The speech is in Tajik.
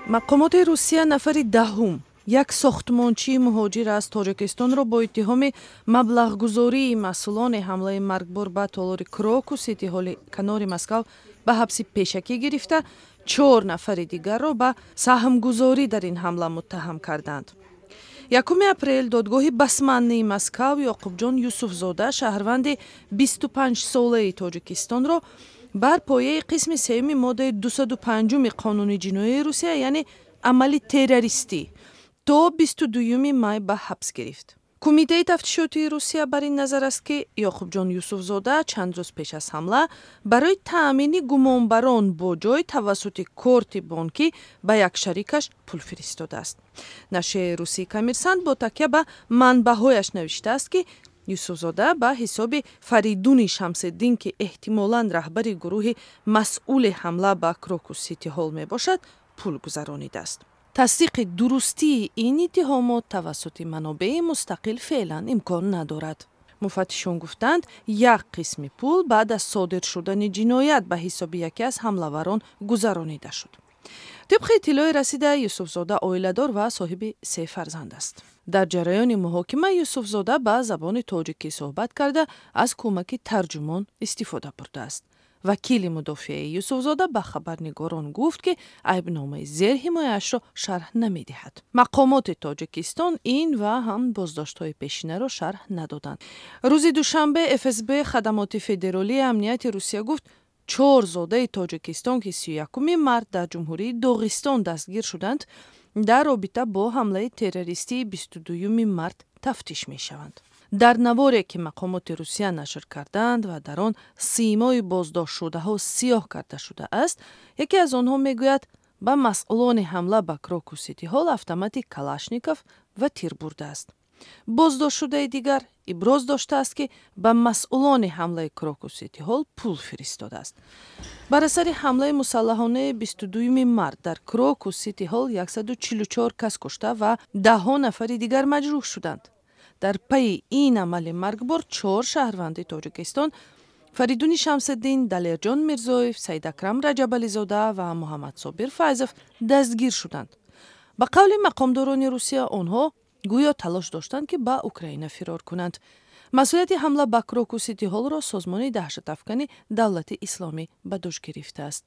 Мақомоти Русия нафари даҳум, як сохтмончии муҳоҷир аз Тоҷикистонро, бо иттиҳоми маблағгузории масъулони ҳамлаи маргбор ба толори Крокус Сити Ҳоли канори Москав ба ҳабси пешакӣ гирифта, чор нафари дигарро ба саҳмгузорӣ дар ин ҳамла муттаҳам карданд. 1 апрел додгоҳи Басманнии Москав Ёқубҷон Юсуфзода, шаҳрванди 25-солаи Тоҷикистонро, бар пояи қисми сеюми моддаи 205-уми Қонуни ҷиноии Русия, яъне амали террористӣ, то 22 май ба ҳабс гирифт. Кумитаи тафтишотии Русия бар ин назар аст, ки Ёқубҷон Юсуфзода чанд рӯз пеш аз ҳамла барои таъмини гумонбарон бо ҷой тавассути корти бонкӣ ба як шарикаш пул фиристодааст. Нашрияи русии «Коммерсант» бо такя ба манбаъҳояш навиштааст, ки Юсуфзода ба ҳисоби Фаридуни Шамсиддин, ки эҳтимолан раҳбари гурӯҳи масъули ҳамла ба Крокус Сити Ҳол мебошад, пул гузаронидааст. Тасдиқи дурустии ин иттиҳомот тавассути манобеи мустақил феълан имкон надорад. Муфаттишон гуфтанд, як қисми пул баъд аз содир шудани ҷиноят ба ҳисоби яке аз ҳамлаварон гузаронида шуд. Тибқи иттилои расида, Юсуфзода оиладор ва соҳиби се фарзанд аст. Дар ҷараёни муҳокима Юсуфзода ба забони тоҷикӣ суҳбат карда, аз кӯмаки тарҷумон истифода бурдааст. Вакили мудофиаи Юсуфзода ба хабарнигорон гуфт, ки айбномаи зерҳимояашро шарҳ намедиҳад. Мақомоти Тоҷикистон ин ва ҳам боздоштҳои пешинаро шарҳ надоданд. Рӯзи душанбе ФСБ, Хадамоти федералии амнияти Русия, гуфт, чор зодаи Тоҷикистон, ки 31 март дар Ҷумҳурии Доғистон дастгир шуданд, дар робита бо ҳамлаи террористии 22 март тафтиш мешаванд. Дар наворе, ки мақомоти Русия нашр карданд ва дар он симои боздоштшудаҳо сиёҳ карда шудааст, яке аз онҳо мегӯяд, ба масъулони ҳамла ба Крокус Сити Ҳол автомати Калашников ва тир бурдааст. Боздоштшудаи дигар иброз доштааст, ки ба масъулони ҳамлаи Крокус Сити Ҳол пул фиристодааст. Бар асари ҳамлаи мусаллаҳонаи 22 март дар Крокус Сити Ҳол 144 кас кушта ва даҳҳо нафари дигар маҷрӯҳ шуданд. Дар пайи ин амали маргбор чор шаҳрванди Тоҷикистон, Фаридуни Шамсиддин, Далерҷон Мирзоев, Саидакрам Раҷабализода ва Муҳаммадсобир Файзов, дастгир шуданд. Ба қавли мақомдорони Русия, онҳо гӯё талош доштанд, ки ба Украина фирор кунанд. Масъулияти ҳамла ба Крокус Сити Ҳолро созмони даҳшатафкани Давлати Исломӣ ба дӯш гирифтааст.